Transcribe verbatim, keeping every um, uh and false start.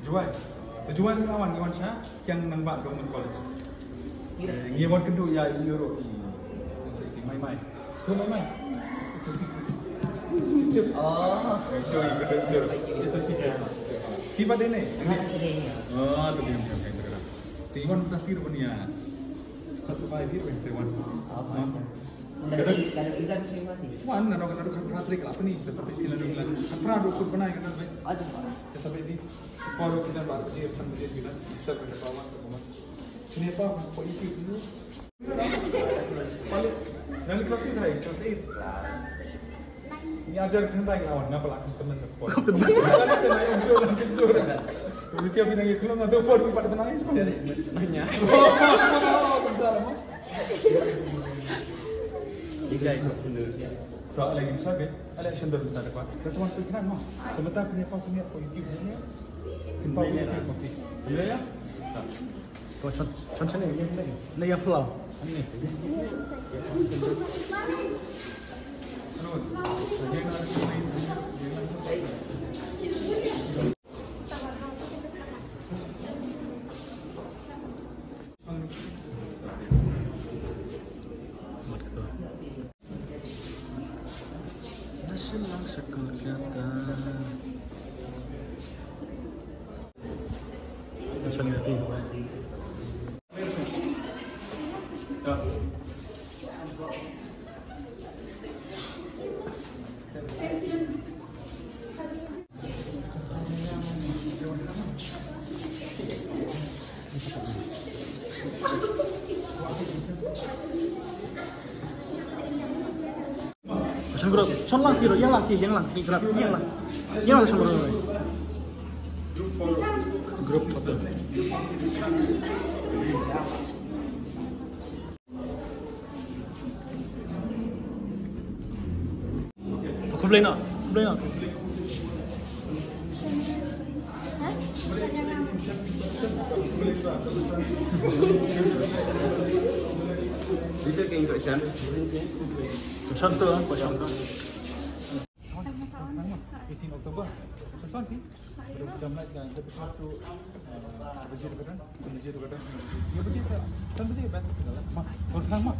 Juwai. Te Juwai ngi wan, ngi wan sha Kiang Nangbah Government College. Eh, ngi wan kynduh ïa i Euro i. Sa i Mai Mai. Tu Mai Mai. It's a secret. Ah. It's a secret. Phi pat dei ne? Ah, tu dei. Te wan ta sir wan ïa. Suka suka ïa phi wan se wan. Wan, naduh, naduh khat phra tarik la pyni, te sa peit phi naduh khat phra haduh kut bnai kata. Te sa peit phi. Por ruh phi dang ba phi san baje phi dang. Mister kata ba wan, kata ba wan. Sini pa, pa iti dulu. Paling, nanti kelas eight, kelas eight. Ini ajar kena lawan, ngapa lah aku teman sepor. Aku teman. Aku teman yang suruh, aku suruh. Mesti aku nanya kelas satu, por empat teman aja. Nanya. Bentar, Mak. Ijai. To, ala ïa sha beit, ala ïa sha beit mynta da kawei. Ka sa wan pynkhlan mo. Ka mynta pynïaid pa, pynïaid pa YouTube ne. Pynpaw YouTube mo phi. Ïa, ïa. To, shon, shon shane, ïa, ïa. Ne ïa flow. Ani. Anu. Shon group, shon lang ki, ïeng lang ki, ïeng lang ki, ïeng lang. Ïeng lang shon group. Group photo. Khublei noh, khublei noh. Shan tu, ah, shan tu. Eighteen October. Shan tu. Jam lai, jam lai tu, eh, baje tu kan, baje tu kan. Ye baje tu, kan baje best tu lah. Ma, kau tenang ma.